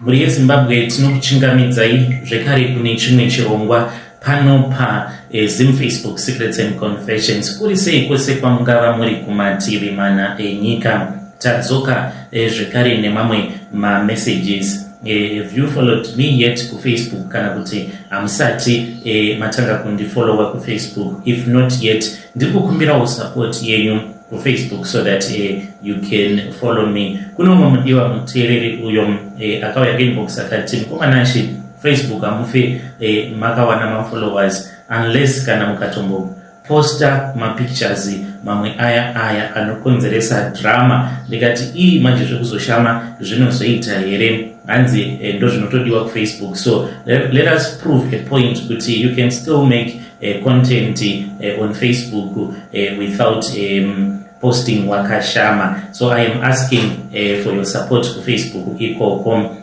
Mhuri yeZimbabwe, tinokuchingamidzai zvekare kune chimwe chirongwa pano pa Zim Facebook Secrets and Confessions. Kuri sei kwese kwamungava muri kumativi mana enyika? Tadzoka zvekare nemamwe mamessages. Have you followed me yet kuFacebook, kana kuti hamusati matanga kundifollowa kuFacebook? If not yet, ndiri kukumbirawo support yenyu kuFacebook so that you can follow me. Kune umwe mudiwa muteereri uyo akauya kuinbox akati, "Mukoma Nashe, Facebook hamufe makawana mafollowers unless kana mukatomboposta mapictures mamwe aya aya anokonzeresa drama." Ndikati, "Ii, manje zvekuzoshama zvinozoita here?" Hanzi ndo zvinotodiwa kuFacebook. So let us prove a point kuti you can still make content on Facebook without posting wakashama. So I am asking for your support kuFacebook ikoko.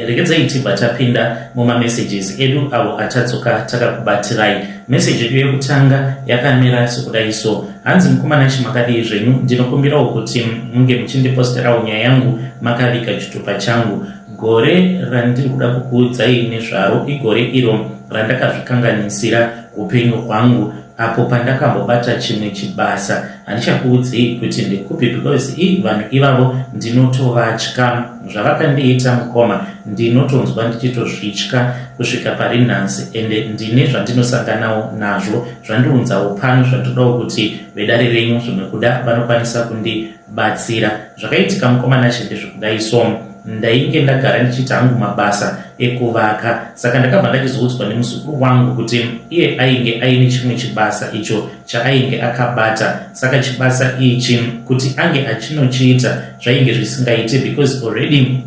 Regedzai tibva tapinda mumamessages edu avo atadzoka takakubatirai. Meseji yedu yekutanga yakamira sekudai so. Hanzi, "Mukoma Nashe, makadii zvenyu? Ndinokumbirawo kuti munge muchindiposterawo nyaya yangu makaviga chitupa changu. Gore randiri kuda kukuudzai nezvaro igore iro randakazvikanganisira upenyu hwangu apo pandakambobata chimwe chibasa. Handichakuudzei kuti ndekupi because i vanhu ivavo ndinotovatya. Zvavakandiita, mukoma, ndinotonzwa ndichitozvitya kusvika pari nhasi, ende ndine zvandinosanganawo nazvo zvandiunzawo pano zvandodawo kuti vedare renyu zvimwe kuda vanokwanisa kundibatsira. Zvakaitika, mukoma Nashe, ndezvekudai so. Ndainge ndagara ndichiita hangu mabasa ekuvaka, saka ndakabva ndachizoudzwa nemuzukuru wangu kuti iye ainge aine chimwe chibasa icho chaainge akabata. Saka chibasa ichi kuti ange achinochiita zvainge zvisingaiti because already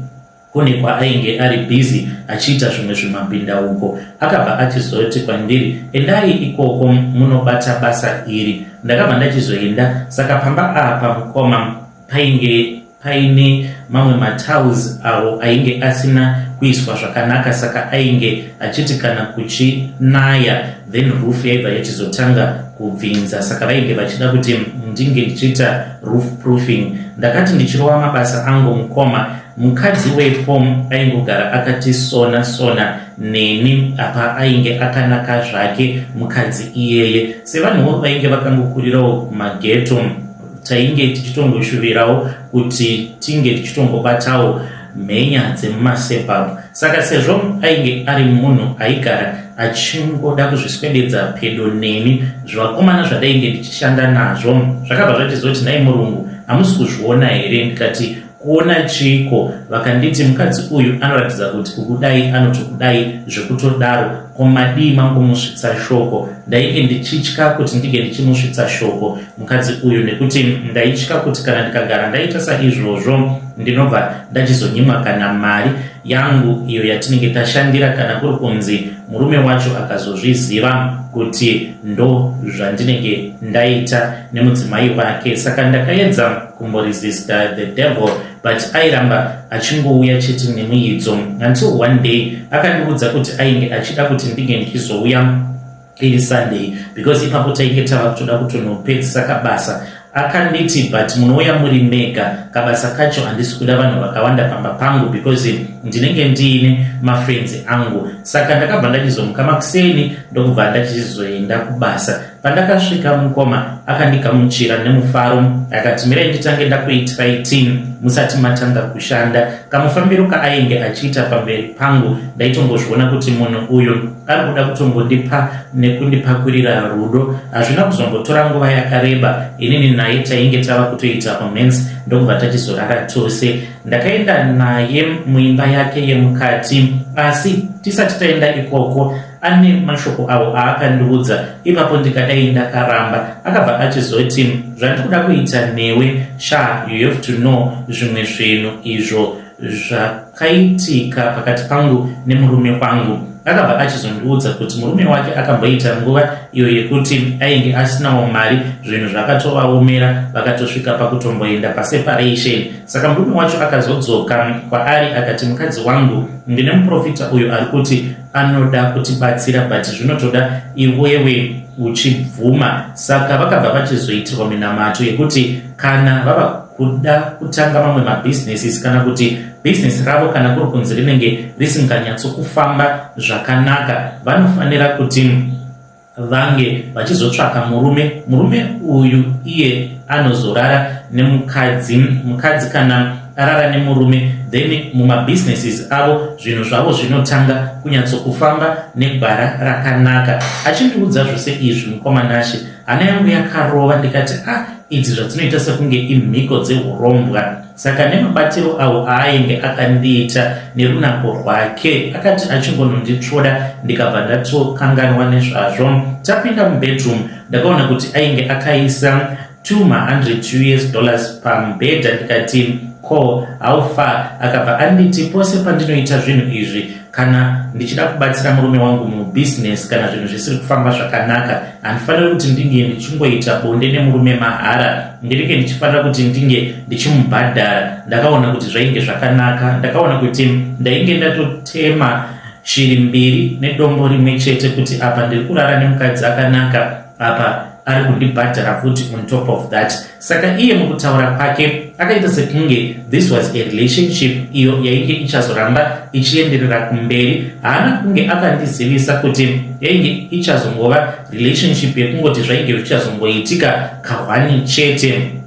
kune kwaainge ari busy achiita zvimwe zvimabhindauko. Akabva achizoti kwandiri, 'Endai ikoko munobata basa iri.' Ndakabva ndachizoenda. Saka pamba apa, mukoma, painge paine mamwe matiles avo ainge asina kuiswa zvakanaka, saka ainge achiti kana kuchinaya, then roof yaibva yachizotanga kubvinza. Saka vainge vachida kuti ndinge ndichiita roof proofing. Ndakati ndichirova mabasa angu, mukoma, mukadzi wepo aingogara akati sona sona neni. Apa ainge akanaka zvake mukadzi iyeye. Sevanhuwo vainge vakangokurirawo kumaghetto, tainge tichitongoshuvirawo kuti tinge tichitongobatawo mhenya dzemumasebhabhu. Saka sezvo ainge ari munhu aigara achingoda kuzviswededza pedo neni, zvivakomana zvandainge ndichishanda nazvo zvakabva zvachizoti, 'Nhai murungu, hamusi kuzviona here?' Ndikati, 'Kuona chiko?' Vakanditi, 'Mukadzi uyu anoratidza kuti kukudai anotokudai zvekutodaro. Komadii mangomusvitsa shoko?' Ndainge ndichitya kuti ndinge ndichimusvitsa shoko mukadzi uyu, nekuti ndaitya kuti kana ndikagara ndaita saizvozvo, ndinobva ndachizonyimwa kana mari yangu iyo yatinenge tashandira, kana kuri kunzi murume wacho akazozviziva kuti ndo zvandinenge ndaita nemudzimai wake. Saka ndakaedza kumboresista the devil, but airamba achingouya chete nemuidzo, until one day akandiudza kuti ainge achida kuti ndinge ndichizouya iri Sunday, because ipapo tainge tava kutoda kutonopedzisa kabasa. Akanditi, 'But munouya muri mega. Kabasa kacho handisi kuda vanhu vakawanda pamba pangu because ndinenge ndiine mafriends angu.' Saka ndakabva ndachizomuka makuseni, ndokubva ndachizoenda kubasa. Pandakasvika, mukoma, akandigamuchira nemufaro. Akati, 'Mirai nditange ndakuitirai tea musati matanga kushanda.' Kamufambiro kaainge achiita pamberi pangu, ndaitongozviona kuti munhu uyu ari kuda kutongondipa nekundipakurira rudo. Hazvina kuzombotora nguva yakareba, inini naye tainge tava kutoita romance, ndokubva tachizorara tose. Ndakaenda naye muimba yake yemukati, asi tisati taenda ikoko, ane mashoko avo aakandiudza. Ipapo ndikadai ndakaramba. Akabva achizoti, 'Zvandikuda kuita newe sha, you have to know zvimwe zvinhu izvo zvakaitika pakati pangu nemurume wangu.' Akabva achizondiudza kuti murume wake akamboita nguva iyo yekuti ainge asinawo mari, zvinhu zvakatovaomera, vakatosvika pakutomboenda paseparation. Saka murume wacho akazodzoka kwaari akati, 'Mukadzi wangu, ndine muprofita uyo ari kuti anoda kutibatsira, but zvinotoda iwewe uchibvuma.' Saka vakabva vachizoitirwa minamato yekuti kana vava Kuda kutanga mamwe mabusinesses kana kuti bhizinesi ravo kana kuri kunzi rinenge risinganyatsokufamba zvakanaka, vanofanira kuti vange vachizotsvaka murume. Murume uyu iye anozorara nemukadzi. Mukadzi kana arara nemurume, then mumabusinesses avo zvinhu zvavo zvinotanga kunyatsokufamba negwara rakanaka. Achindiudza zvose izvi, mukoma Nashe, hana yangu yakarova. Ndikati, "Ah, idzi zvadzinoita sekunge imhiko dzeurombwa." Saka nemabatiro avo aainge akandiita nerunako rwake, akati achingononditsvoda, ndikabva ndatokanganwa nezvazvo. Tapinda mubedroom, ndakaona kuti ainge akaisa 200 US dollars pamubhedha. Ndikati, "Ko, how far?" Akabva anditi, "Pose pandinoita zvinhu izvi, kana ndichida kubatsira murume wangu mubhizinesi, kana zvinhu zvisiri kufamba zvakanaka, handifaniri kuti ndinge ndichingoita bonde nemurume mahara. Ndinenge ndichifanira kuti ndinge ndichimubhadhara." Ndakaona kuti zvainge zvakanaka. Ndakaona kuti ndainge ndatotema shiri mbiri nedombo rimwe chete, kuti apa ndiri kurara nemukadzi akanaka, apa ari kundibhadhara futi on top of that. Saka iye mukutaura kwake akaita sekunge this was a relationship iyo yainge ichazoramba ichienderera kumberi. Haana kunge akandizivisa kuti yainge ichazongova relationship yekungoti zvainge zvichazongoitika kahwani chete.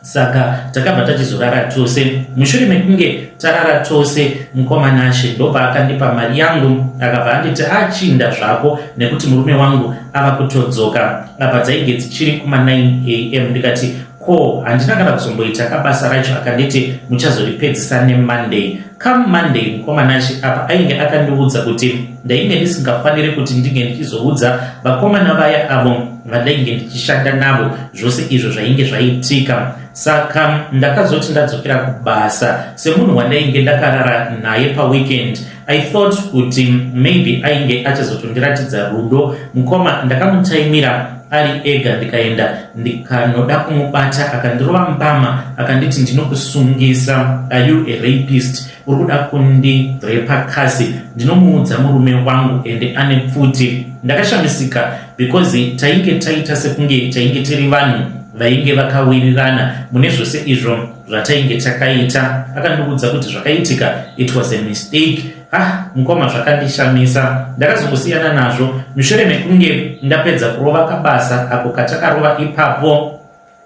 Saka takabva tachizorara tose. Mushure mekunge tarara tose, mukoma Nashe, ndobva akandipa mari yangu. Akabva anditi, "Achinda zvako nekuti murume wangu ava kutodzoka." Apa dzainge dzichiri kuma9 am. Ndikati, "Ko, handina kana kuzomboita kabasa racho." Akanditi, "Muchazoripedzisa neMonday." Come Monday, mukoma Nashe, apa ainge akandiudza kuti ndainge ndisingafaniri kuti ndinge ndichizoudza vakomana vaya avo vandainge ndichishanda navo zvose izvo zvainge zvaitika. Saka ndakazoti ndadzokera kubasa, semunhu wandainge ndakarara naye paweekend, I thought kuti maybe ainge achazotondiratidza rudo. Mukoma, ndakamutaimira ari ega, ndikaenda ndikanoda kumubata. Akandirova mbama, akanditi, "Ndinokusungisa. Are you a rapist? Uri kuda kundirepa kasi? Ndinomuudza murume wangu, ende ane pfuti." Ndakashamisika because tainge taita sekunge tainge tiri vanhu vainge vakawirirana mune zvose izvo zvatainge takaita. Akandiudza kuti zvakaitika, it was a mistake. Ah, mukoma, zvakandishamisa. Ndakazongosiyana nazvo. Mushure mekunge ndapedza kurova kabasa ako katakarova ipapo,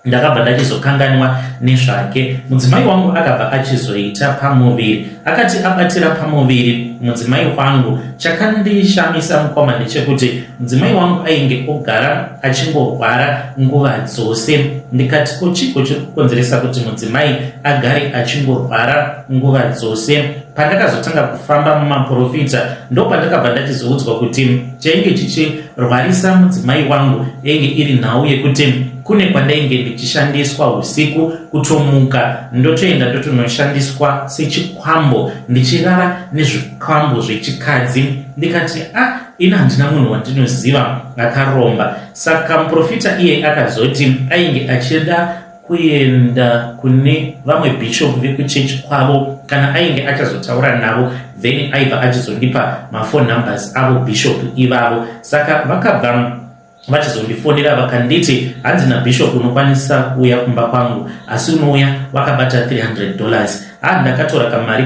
ndakabva ndachizokanganwa nezvake. Mudzimai wangu akabva achizoita pamuviri. Akati abatira pamuviri mudzimai wangu, chakandishamisa, mukoma, ndechekuti mudzimai wangu ainge ogara achingorwara nguva dzose. Ndikati, "Ko, chiko chiri kukonzeresa kuti mudzimai agare achingorwara nguva dzose?" Pandakazotanga kufamba mumaprofita, ndo pandakabva ndachizoudzwa kuti chainge chichirwarisa mudzimai wangu yainge iri nhau yekuti kune kwandainge ndichishandiswa usiku, kutomuka ndotoenda ndotonoshandiswa sechikwambo, ndichirara nezvikwambo zvechikadzi. Ndikati, "A ah, ina handina munhu wandinoziva akaromba." Saka muprofita iye akazoti ainge achida kuenda kune vamwe bishop vekuchechi kwavo. Kana ainge achazotaura navo, then aibva achizondipa maphone numbers avo bishop ivavo. Saka vakabva vachizondifonera, vakanditi, "Hanzi nabishop unokwanisa kuuya kumba kwangu, asi unouya wakabata $300." Ha, ndakatora kamari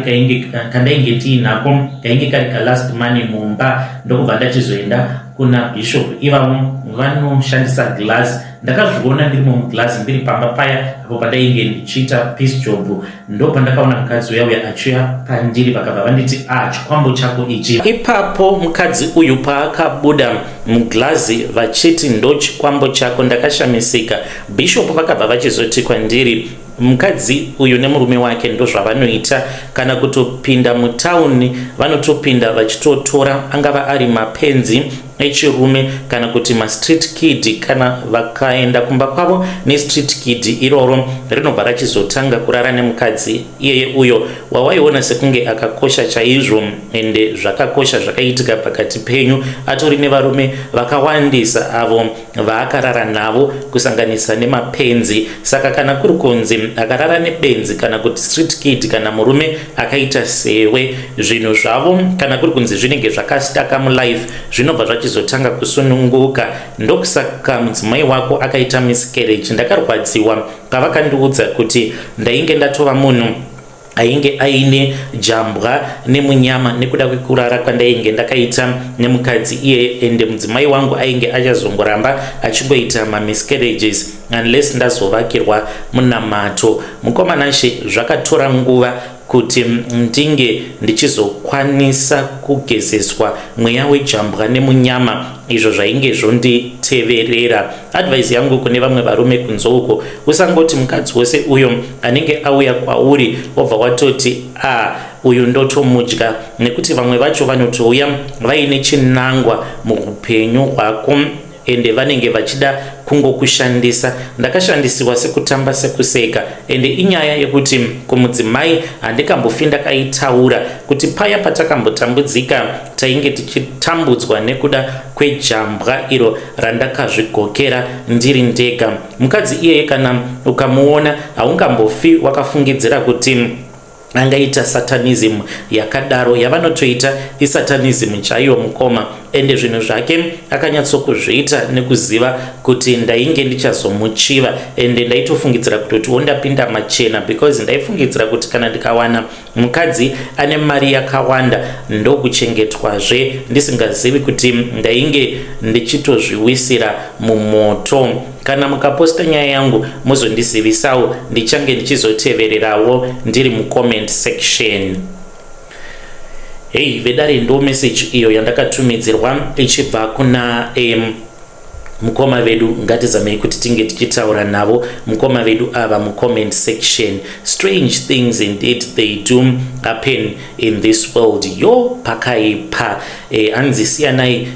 kandainge tiinako, kainge kari kalast money mumba, ndokubva ndachizoenda kuna bishop ivavo. Vanoshandisa glass. Ndakazviona ndirimo muglass, ndiri pamba paya apo pandainge ndichiita piece job. Ndo pandakaona mukadzi uya uya achiuya pandiri. Vakabva vanditi, "A ah, chikwambo chako ichi." Ipapo mukadzi uyu paakabuda muglazi vachiti, "Ndo chikwambo chako," ndakashamisika. Bishop vakabva vachizoti kwandiri, mukadzi uyu nemurume wake ndozvavanoita. Kana kutopinda mutauni, vanotopinda vachitotora angava ari mapenzi echirume kana kuti mastreet kid. Kana vakaenda kumba kwavo nestreet kid iroro, rinobva rachizotanga kurara nemukadzi iyeye uyo wawaiona sekunge akakosha chaizvo, ende zvakakosha zvakaitika pakati penyu, atori nevarume vakawandisa avo vaakarara navo, kusanganisa nemapenzi. Saka kana kuri kunzi akarara nebenzi kana kuti street kid kana murume akaita sewe, zvinhu zvavo kana kuri kunzi zvinenge zvakastaka mulife, zvinobva zvachizoita. vachizotanga kusununguka. Ndokusaka mudzimai wako akaita miscarriage. Ndakarwadziwa pavakandiudza kuti ndainge ndatova munhu ainge aine jambwa nemunyama nekuda kwekurara kwandainge ndakaita nemukadzi iye, ende mudzimai wangu ainge achazongoramba achingoita mamiscarriages unless ndazovakirwa munamato. Mukoma Nashe, zvakatora nguva kuti ndinge ndichizokwanisa kugezeswa mweya wejambwa nemunyama izvo zvainge zvonditeverera. Advice yangu kune vamwe varume kunze uko, usangoti mukadzi wose uyo anenge auya kwauri wobva watoti, "A ah, uyu ndotomudya," nekuti vamwe vacho vanotouya vaine chinangwa muupenyu hwako, ende vanenge vachida kungokushandisa. Ndakashandisiwa sekutamba sekuseka, ende inyaya yekuti kumudzimai handikambofi ndakaitaura kuti paya patakambotambudzika tainge tichitambudzwa nekuda kwejambwa iro randakazvigokera ndiri ndega. Mukadzi iyeye kana ukamuona, haungambofi wakafungidzira kuti angaita satanism yakadaro. Yavanotoita isatanism chaiyo, mukoma, ende zvinhu zvake akanyatsokuzviita nekuziva kuti ndainge ndichazomuchiva, ende ndaitofungidzira kutotiwo ndapinda machena, because ndaifungidzira kuti kana ndikawana mukadzi ane mari yakawanda ndokuchengetwazve, ndisingazivi kuti ndainge ndichitozviwisira mumoto. Kana mukaposta nyaya yangu, muzondizivisawo, ndichange ndichizotevererawo ndiri mucomment section. Hei vedare, ndo message iyo yandakatumidzirwa ichibva kuna mukoma vedu. Ngatizamei kuti tinge tichitaura navo mukoma vedu ava mucomment section. Strange things indeed, they do happen in this world. Yo, pakaipa. Hanzi siyanai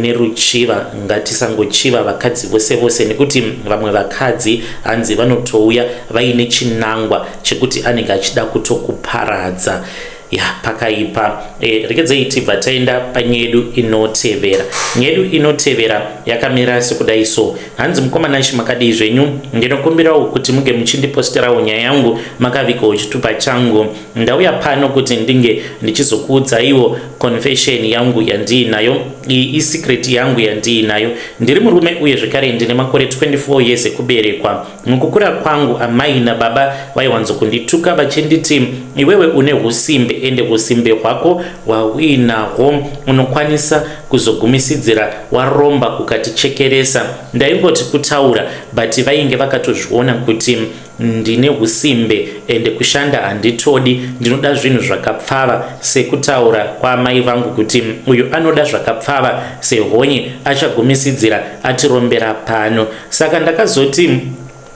neruchiva, ngatisangochiva vakadzi vose vose, nekuti vamwe vakadzi hanzi vanotouya vaine chinangwa chekuti anenge achida kutokuparadza. Ya, pakaipa. Regedzei tibva taenda panyedu inotevera. Nyedu inotevera yakamira sekudai so. Hanzi, "Mukoma Nashe, makadii zvenyu? Ndinokumbirawo kuti muge muchindiposterawo nyaya yangu makavigawo chitupa changu. Ndauya pano kuti ndinge ndichizokuudzaiwo confession yangu yandiinayo. Iyi isecret yangu yandiinayo. Ndiri murume uye zvekare ndine makore 24 years ekuberekwa. Mukukura kwangu, amai nababa vaiwanzokundituka vachinditi, 'Iwewe une usimbe, ende usimbe hwako hwauinahwo unokwanisa kuzogumisidzira waromba ukatichekeresa.' Ndaingoti kutaura, but vainge vakatozviona kuti ndine usimbe, ende kushanda handitodi, ndinoda zvinhu zvakapfava, sekutaura kwaamai vangu kuti, 'Uyu anoda zvakapfava sehonye, achagumisidzira atirombera pano.' Saka ndakazoti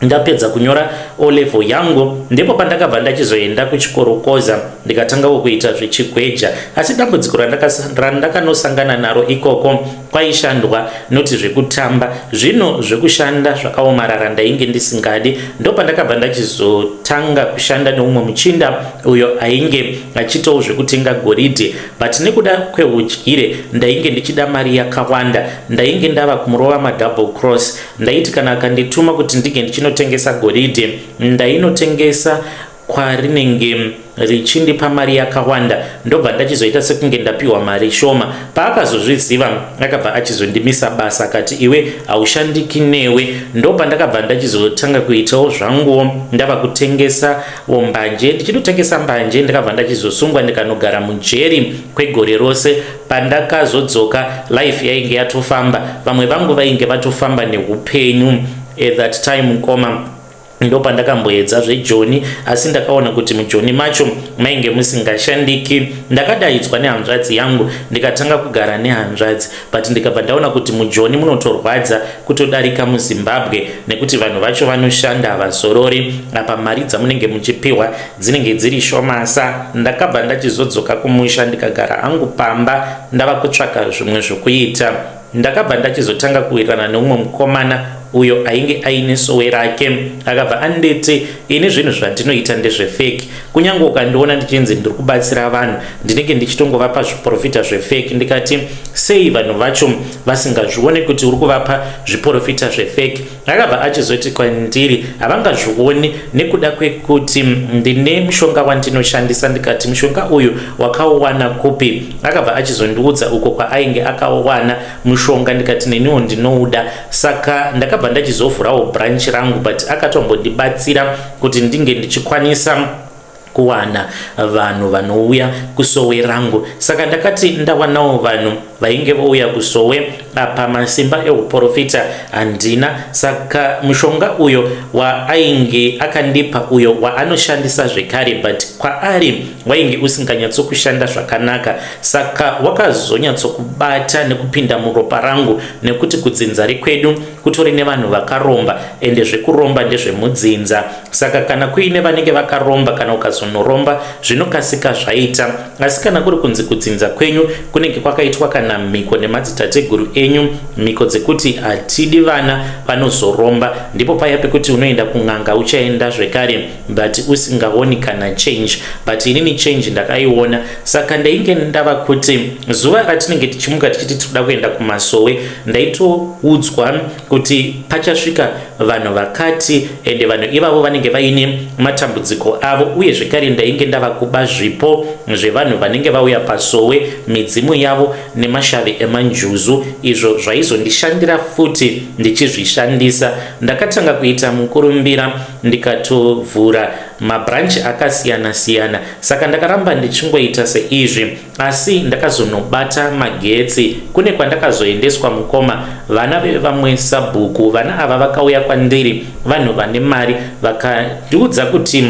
ndapedza kunyora O'level yangu, ndipo pandakabva ndachizoenda kuchikorokoza, ndikatangawo kuita zvechigweja. Asi dambudziko randakanosangana naro ikoko, kwaishandwa, noti zvekutamba. Zvino zvekushanda zvakaomarara ndainge ndisingadi. Ndopandakabva ndachizotanga kushanda neumwe muchinda uyo ainge achiitawo zvekutenga goridhe, but nekuda kweudyire ndainge ndichida mari yakawanda, ndainge ndava kumurova madouble cross. Ndaiti kana akandituma kuti ndinge ndichinotengesa goridhe, ndainotengesa kwarinenge richindipa mari yakawanda, ndobva ndachizoita sekunge ndapiwa mari shoma. Paakazozviziva, akabva achizondimisa basa, akati, 'Iwe haushandiki newe.' Ndopandakabva ndachizotanga kuitawo zvanguwo, ndava kutengesawo mbanje. Ndichitotengesa mbanje, ndakabva ndachizosungwa, ndikanogara mujeri kwegore rose. Pandakazodzoka, life yainge yatofamba, vamwe vangu vainge vatofamba neupenyu at that time. Mukoma, ndopandakamboedza zvejoni, asi ndakaona kuti mujoni macho mainge musingashandiki. Ndakadaidzwa nehanzvadzi yangu, ndikatanga kugara nehanzvadzi, but ndikabva ndaona kuti mujoni munotorwadza kutodarika muZimbabwe, nekuti vanhu vacho vanoshanda, havazorori. Apa mari dzamunenge muchipiwa dzinenge dziri shomasa. Ndakabva ndachizodzoka kumusha, ndikagara hangu pamba, ndava kutsvaka zvimwe zvokuita. Ndakabva ndachizotanga kuwirirana neumwe mukomana. uyo ainge aine sowe rake. Akabva anditi, ini zvinhu zvandinoita ndezvefake, kunyange ukandiona ndichinzi ndiri kubatsira vanhu, ndinenge ndichitongovapa zviprofita zvefake. Ndikati, sei vanhu vacho vasingazvione kuti uri kuvapa zviprofita zvefake? Akabva achizoti kwandiri, havangazvioni nekuda kwekuti ndine mushonga wandinoshandisa. Ndikati, mushonga uyu wakauwana kupi? Akabva achizondiudza uko kwaainge akauwana mushonga. Ndikati, neniwo ndinouda. Saka ndakabva ndachizovhurawo branch rangu, but akatombondibatsira kuti ndinge ndichikwanisa kuwana vanhu vanouya kusowe rangu. Saka ndakati ndawanawo vanhu vainge vouya kusowe, apa masimba euprofita handina. Saka mushonga uyo waainge akandipa, uyo waanoshandisa zvekare, but kwaari wainge usinganyatsokushanda zvakanaka. Saka wakazonyatsokubata nekupinda muropa rangu, nekuti kudzinza rekwedu kutori nevanhu vakaromba, ende zvekuromba ndezvemudzinza. Saka kana kuine vanenge vakaromba, kana ukazonoromba zvinokasika zvaita. Asi kana kuri kunzi kudzinza kwenyu kunenge kwakaitwa kana mhiko nemadzitateguru enyu, mhiko dzekuti hatidi vana vanozoromba, ndipo paya pekuti unoenda kun'anga, uchaenda zvekare but usingaoni kana change. But inini change ndakaiona. Saka ndainge ndava kuti zuva ratinenge tichimuka tichiti tinoda kuenda kumasowe, ndaitoudzwa kuti pachasvika vanhu vakati, ende vanhu ivavo vanenge vaine matambudziko avo. Uye zvekare ndainge ndava kuba zvipo zvevanhu vanenge vauya pasowe, midzimu yavo nemashavi emanjuzu, izvo zvaizondishandira futi ndichizvishandisa. Ndakatanga kuita mukurumbira, ndikatovhura mabranch akasiyana-siyana. Saka ndakaramba ndichingoita seizvi, asi ndakazonobata magetsi kune kwandakazoendeswa mukoma, vana vevamwe sabhuku. Vana ava vakauya kwandiri, vanhu vane mari, vakandiudza kuti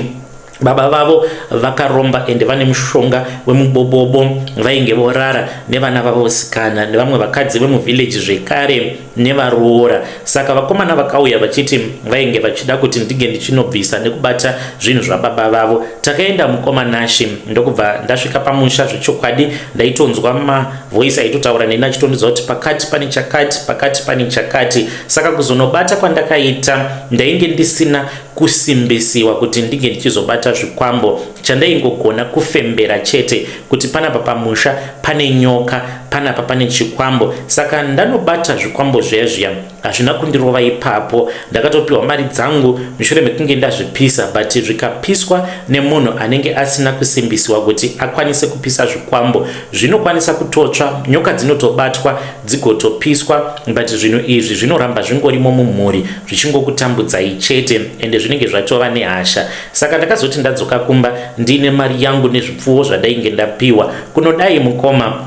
baba vavo vakaromba ende vane mushonga wemubobobo. Vainge vorara nevana vavo sikana nevamwe vakadzi vemuvillage zvekare nevaroora. Saka vakomana vakauya vachiti vainge vachida kuti ndinge ndichinobvisa nekubata zvinhu zvababa vavo. Takaenda mukoma Nashi, ndokubva ndasvika pamusha. Zvechokwadi ndaitonzwa mavoice aitotaura neni achitondiudza kuti pakati pane chakati, pakati pane chakati. Saka kuzonobata kwandakaita, ndainge ndisina kusimbisiwa kuti ndinge ndichizobata zvikwambo. Chandaingogona kufembera chete kuti panapa pamusha pane nyoka, panapa pane chikwambo. Saka ndanobata zvikwambo zviya zviya, hazvina kundirova ipapo. Ndakatopiwa mari dzangu mushure mekunge ndazvipisa. But zvikapiswa nemunhu anenge asina kusimbisiwa kuti akwanise kupisa zvikwambo, zvinokwanisa kutotsva, nyoka dzinotobatwa dzigotopiswa, but zvinhu izvi zvinoramba zvingorimo mumhuri zvichingokutambudzai chete, ende zvinenge zvatova nehasha. Saka ndakazoti ndadzoka kumba ndiine mari yangu nezvipfuwo zvandainge ndapiwa kunodai mukoma,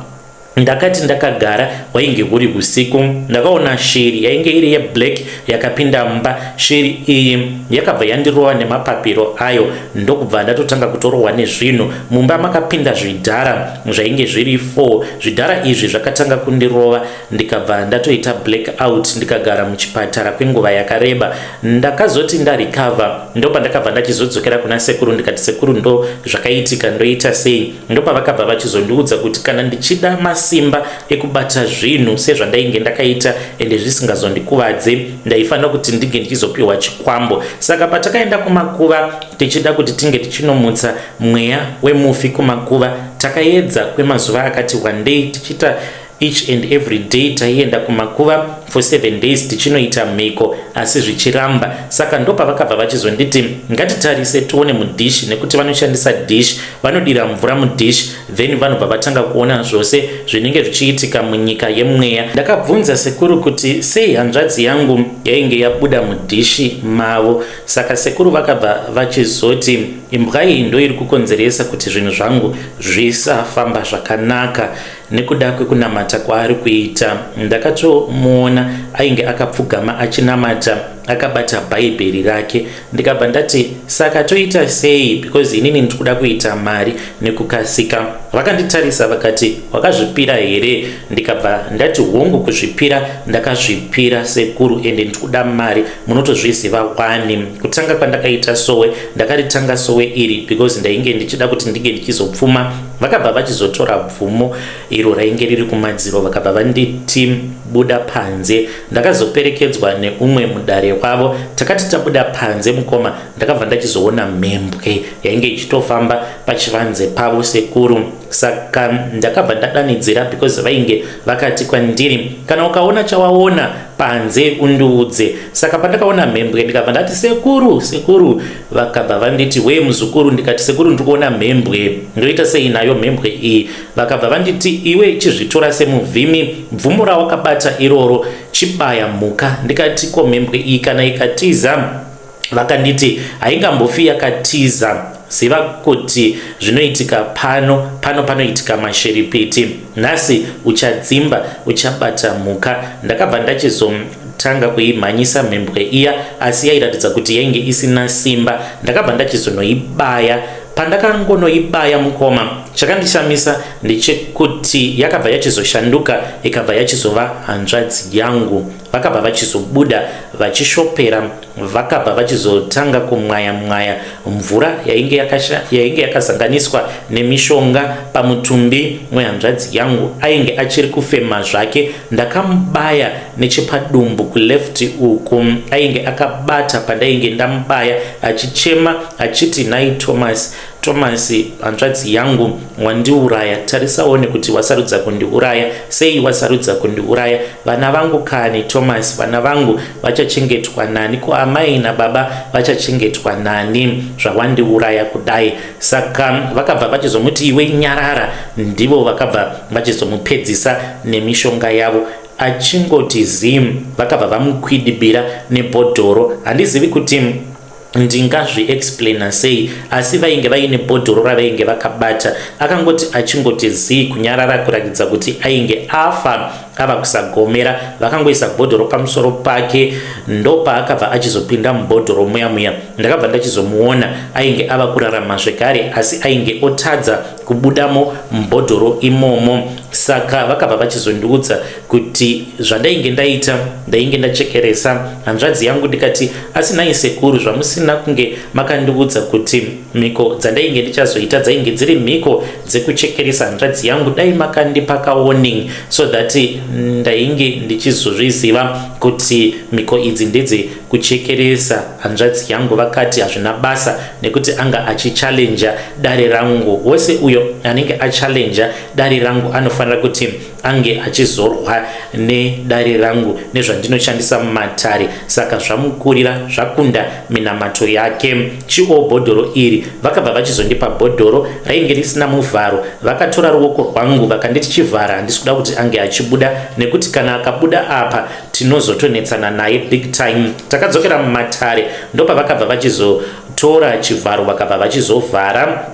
ndakati ndakagara, hwainge huri usiku, ndakaona shiri yainge iri yeblack yakapinda mumba. Shiri iyi yakabva yandirova nemapapiro ayo, ndokubva ndatotanga kutorohwa nezvinhu. Mumba makapinda zvidhara zvainge zviri 4. Zvidhara izvi zvakatanga kundirova, ndikabva ndatoita black out, ndikagara muchipatara kwenguva yakareba. Ndakazoti ndarecover, ndopandakabva ndachizodzokera kuna sekuru. Ndikati, sekuru, ndo zvakaitika, ndoita sei? Ndopavakabva vachizondiudza kuti kana ndichida masimba ekubata zvinhu sezvandainge ndakaita ende zvisingazondikuvadze, ndaifanira kuti ndinge ndichizopiwa chikwambo. Saka patakaenda kumakuva tichida kuti tinge tichinomutsa mweya wemufi kumakuva, takaedza kwemazuva akati wandei tichiita each and every day. Taienda kumakuva for 7 days tichinoita mhiko, asi zvichiramba. Saka ndopavakabva vachizonditi ngatitarise tione mudhishi, nekuti vanoshandisa dhishi, vanodira mvura mudhishi, then vanobva vatanga kuona zvose zvinenge zvichiitika munyika yemweya. Ndakabvunza sekuru kuti sei hanzvadzi yangu yainge yabuda mudhishi mavo. Saka sekuru vakabva vachizoti imbwa iyi ndo iri kukonzeresa kuti zvinhu zvangu zvisafamba zvakanaka nekuda kwekunamata kwaari kuita. Ndakatomuona ainge akapfugama achinamata akabata Bhaibheri rake. Ndikabva ndati, saka toita sei? Because inini ndiri kuda kuita mari nekukasika. Vakanditarisa vakati, wakazvipira here? Ndikabva ndati, hongu, kuzvipira ndakazvipira sekuru, ende ndiri kuda mari, munotozviziva wani. Kutanga kwandakaita sowe, ndakaritanga sowe iri because ndainge ndichida kuti ndinge ndichizopfuma. Vakabva vachizotora bvumo iro rainge riri kumadziro vakabva vanditi buda panze. Ndakazoperekedzwa neumwe mudare wavo. Takati tabuda panze mukoma ndakabva ndachizoona mhembwe yainge ichitofamba pachivanze pavo sekuru. Saka ndakabva ndadanidzira because vainge vakati kwandiri kana ukaona chawaona panze undiudze. Saka pandakaona mhembwe ndikabva ndati sekuru sekuru vakabva vanditi wee muzukuru ndikati sekuru ndiri kuona mhembwe ndoita sei nayo mhembwe iyi vakabva vanditi iwe chizvitora semuvhimi bvumo rawakabata iroro chibaya mhuka ndikati ko mhembwe iyi kana ikatiza vakanditi haingambofi yakatiza ziva kuti zvinoitika pano pano panoitika mashiripiti nhasi uchadzimba uchabata mhuka ndakabva ndachizotanga kuimhanyisa mhembwe iya asi yairatidza kuti yainge isina simba ndakabva ndachizonoibaya pandakangonoibaya mukoma chakandishamisa ndechekuti yakabva yachizoshanduka ikabva yachizova hanzvadzi yangu vakabva vachizobuda vachishopera vakabva vachizotanga kumwaya mwaya mvura yainge yakasanganiswa nemishonga pamutumbi wehanzvadzi yangu ainge achiri kufema zvake ndakamubaya nechepadumbu kuleft uku ainge akabata pandainge ndamubaya achichema achiti nhai Thomas Thomas hanzvadzi yangu wandiuraya tarisaone kuti wasarudza kundiuraya sei wasarudza kundiuraya vana vangu kani Thomas vana vangu vachachengetwa nani ko amai nababa vachachengetwa nani zvawandiuraya kudai saka vakabva vachizomuti iwe nyarara ndivo vakabva vachizomupedzisa nemishonga yavo achingoti zim vakabva vamukwidibira nebhodhoro handizivi kuti ndingazviexplaina sei asi vainge vaine bhodhoro ravainge vakabata akangoti achingoti zii kunyarara kuratidza kuti ainge afa ava kusagomera vakangoisa bhodhoro pamusoro pake ndopaakabva achizopinda mubhodhoro muya muya ndakabva ndachizomuona ainge ava kurarama zvekare asi ainge otadza kubudamo mubhodhoro imomo saka vakabva vachizondiudza kuti zvandainge ndaita ndainge ndachekeresa hanzvadzi yangu ndikati asi nhai sekuru zvamusina kunge makandiudza kuti mhiko dzandainge ndichazoita dzainge dziri mhiko dzekuchekeresa hanzvadzi yangu dai makandipa kawarning so that ndainge ndichizozviziva kuti mhiko idzi ndedze kuchekeresa hanzvadzi yangu vakati hazvina basa nekuti anga achichallenja dare rangu wese uyo anenge achallenja dare rangu anofanira kuti ange achizorwa nedare rangu nezvandinoshandisa mumatare saka zvamukurira zvakunda minamato yake chioo bhodhoro iri vakabva vachizondipa bhodhoro rainge risina muvharo vakatora ruoko rwangu vakanditi chivhara handisi kuda kuti ange achibuda nekuti kana akabuda apa tinozotonetsana naye big time takadzokera mumatare ndopavakabva vachizotora chivharo vakabva vachizovhara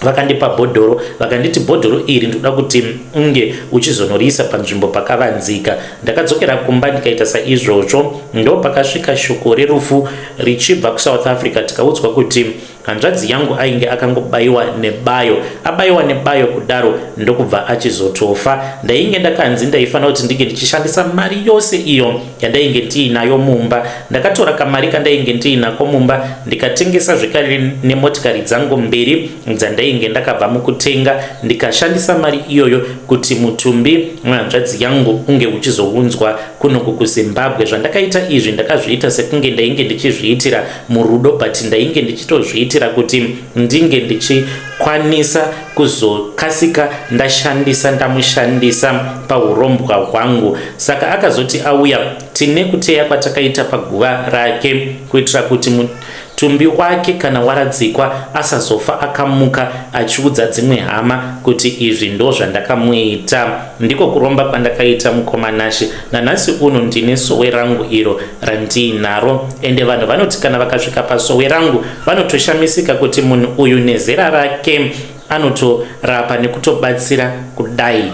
vakandipa bhodhoro vakanditi bhodhoro iri ndinoda kuti unge uchizonoriisa panzvimbo pakavanzika ndakadzokera kumba ndikaita saizvozvo ndo pakasvika shoko rerufu richibva kusouth africa tikaudzwa kuti hanzvadzi yangu ainge akangobaiwa nebayo abaiwa nebayo kudaro ndokubva achizotofa ndainge ndakanzi ndaifanira kuti ndinge ndichishandisa mari yose iyo yandainge ndiinayo mumba ndakatora kamari kandainge ndiinako mumba ndikatengesa zvekare nemotikari dzangu mbiri dzandainge ndakabva mukutenga ndikashandisa mari iyoyo kuti mutumbi wehanzvadzi yangu unge uchizounzwa kunoku kuzimbabwe zvandakaita izvi ndakazviita sekunge ndainge ndichizviitira murudo but ndainge ndichitozviitira kuti ndinge ndichikwanisa kuzokasika ndashandisa ndamushandisa paurombwa hwangu saka akazoti auya tine kuteya kwatakaita paguva rake kuitira kuti mutumbi wake kana waradzikwa asazofa akamuka achiudza dzimwe hama kuti izvi ndo zvandakamuita ndiko kuromba kwandakaita mukoma Nashe nanhasi uno ndine sowe rangu iro randiinaro ende vanhu vanoti kana vakasvika pasowe rangu vanotoshamisika kuti munhu uyu nezera rake anotorapa nekutobatsira kudai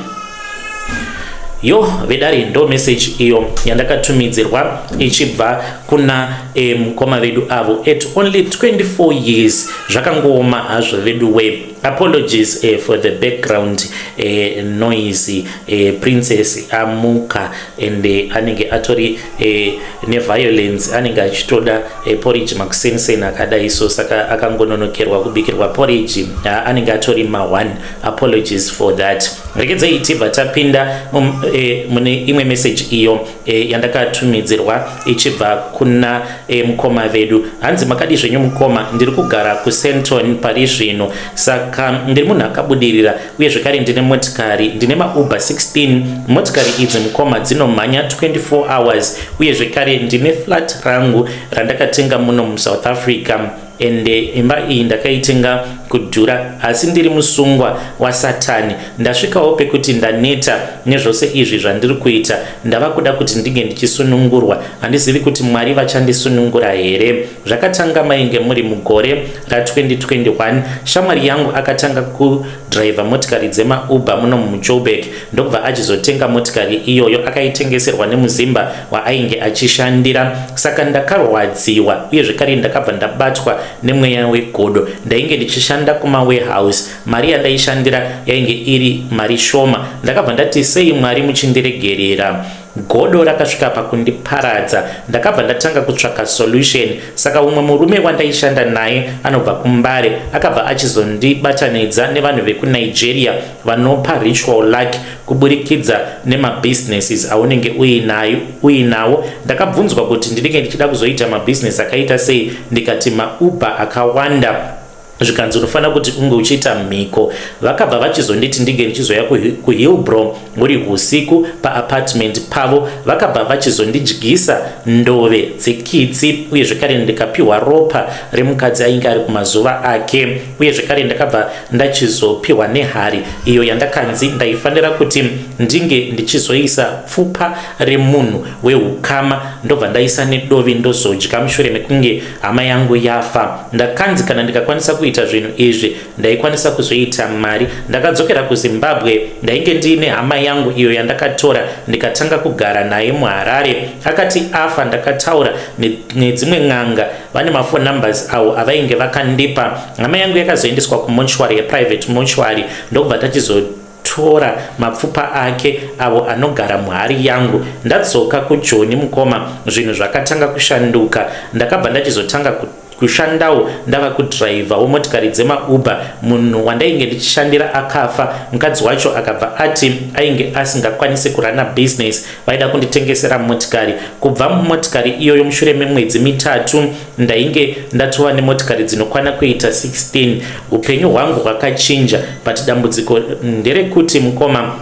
yo vedare ndo message iyo yandakatumidzirwa ichibva kuna mukoma vedu avo at only 24 years zvakangooma hazvo vedu we. Apologies for the background noise. Princess amuka and anenge atori neviolence, anenge achitoda porridge makuseniseni akadai so, saka akangononokerwa kubikirwa porridge, anenge atori ma1. Apologies for that. Regedzei tibva tapinda mune imwe message iyo yandakatumidzirwa ichibva kuna mukoma vedu. Hanzi, "Makadi zvenyu mukoma? Ndiri kugara kuSandton pari zvino. Saka ndiri munhu akabudirira uye zvekare ndine motikari. Ndine maUber 16. Motikari idzi, mukoma, dzinomhanya 24 hours. Uye zvekare ndine flat rangu randakatenga muno muSouth Africa, ende imba iyi ndakaitenga kudhura, asi ndiri musungwa waSatani. Ndasvikawo pekuti ndaneta nezvose izvi zvandiri kuita. Ndava kuda kuti ndinge ndichisunungurwa. Handizivi kuti Mwari vachandisunungura here. Zvakatanga mainge muri mugore ra2021. Shamwari yangu akatanga kudhiraivha motikari dzemaUber muno muJoburg, ndokubva achizotenga motikari iyoyo. Akaitengeserwa nemuzimba waainge achishandira. Saka ndakarwadziwa uye zvekare ndakabva ndabatwa nemweya wegodo. Ndainge ndichishanda kumawarehouse. Mari yandaishandira yainge iri mari shoma. Ndakabva ndati, 'Sei Mwari muchindiregerera?' Godo rakasvika pakundiparadza. Ndakabva ndatanga kutsvaka solution. Saka umwe murume wandaishanda naye anobva kuMbare akabva achizondibatanidza nevanhu vekuNigeria vanopa ritual luck kuburikidza nemabhizinesis aunenge uinawo. Ndakabvunzwa kuti ndinenge ndichida kuzoita mabhizinesi akaita sei. Ndikati maUber akawanda. Zvikanzi, 'Unofanira kuti unge uchiita mhiko.' Vakabva vachizonditi ndinge ndichizoya kuHillbrow uri usiku paapartment pavo. Vakabva vachizondidyisa ndove dzekitsi, uye zvekare ndikapiwa ropa remukadzi ainge ari kumazuva ake. Uye zvekare ndakabva ndachizopiwa nehari iyo yandakanzi ndaifanira kuti ndinge ndichizoisa pfupa remunhu weukama, ndobva ndaisa nedovi, ndozodya mushure mekunge hama yangu yafa. Ndakanzi kana ndikakwanisa kuita zvinhu izvi, ndaikwanisa kuzoita mari. Ndakadzokera kuZimbabwe. Ndainge ndiine hama yangu iyo yandakatora ndikatanga kugara naye muHarare. Akati afa, ndakataura nedzimwe n'anga vane maphone numbers avo avainge vakandipa. Hama yangu yakazoendeswa kumochwari, yeprivate mochwari, ndokubva tachizotora mapfupa ake avo anogara muhari yangu. Ndadzoka kuJoni, mukoma, zvinhu zvakatanga kushanduka. Ndakabva ndachizotanga kushandawo ndava kudhiraivhawo motikari dzemaUber. Munhu wandainge ndichishandira akafa. Mukadzi wacho akabva ati ainge asingakwanisi kurana bhizinesi, vaida kunditengesera motikari. Kubva mumotikari iyoyo, mushure memwedzi 3 ndainge ndatova nemotikari dzinokwana kuita 16. Upenyu hwangu hwakachinja, but dambudziko nderekuti, mukoma,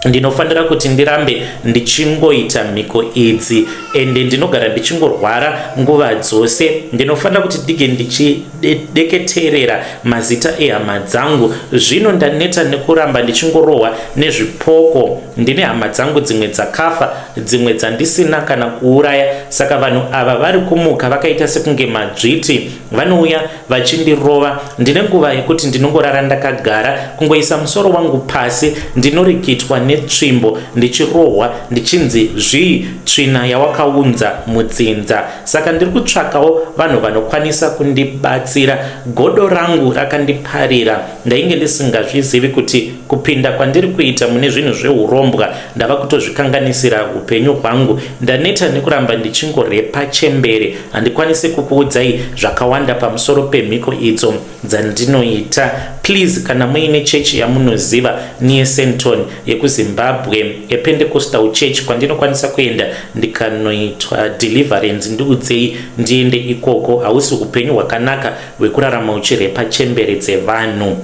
ndinofanira kuti ndirambe ndichingoita mhiko idzi, ende ndinogara ndichingorwara nguva dzose. Ndinofanira kuti ndinge ndichideketerera mazita ehama dzangu. Zvino ndaneta nekuramba ndichingorohwa nezvipoko. Ndine hama dzangu dzimwe dzakafa, dzimwe dzandisina kana kuuraya. Saka vanhu ava vari kumuka vakaita sekunge madzviti, vanouya vachindirova. Ndine nguva yekuti ndinongorara ndakagara, kungoisa musoro wangu pasi, ndinorikitwa netsvimbo, ndichirohwa, ndichinzi zvii, tsvina yawakaunza mudzinza. Saka ndiri kutsvakawo vanhu vanokwanisa kundibatsira. Godo rangu rakandiparira. Ndainge ndisingazvizivi kuti kupinda kwandiri kuita mune zvinhu zveurombwa ndava kutozvikanganisira upenyu hwangu. Ndaneta nekuramba ndichingorepa chembere. Handikwanisi kukuudzai zvakawanda pamusoro pemhiko idzo dzandinoita. Please, kana muine chechi yamunoziva near Sandton yekuZimbabwe, yePentecostal church, kwandinokwanisa kuenda ndikanoitwa deliverance, ndiudzei ndiende ikoko. Hausi upenyu hwakanaka hwekurarama uchirepa chembere dzevanhu."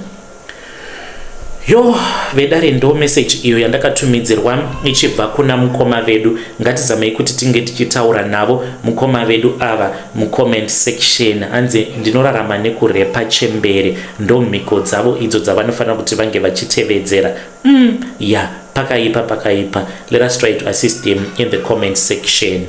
Yo, vedare, ndo meseji iyo yandakatumidzirwa ichibva kuna mukoma vedu. Ngatizamei kuti tinge tichitaura navo mukoma vedu ava mucomment section. Hanzi, "Ndinorarama nekurepa chembere." Ndo mhiko dzavo idzo dzavanofanira kuti vange vachitevedzera. Ya, pakaipa, pakaipa. Let us try to assist him in the comment section.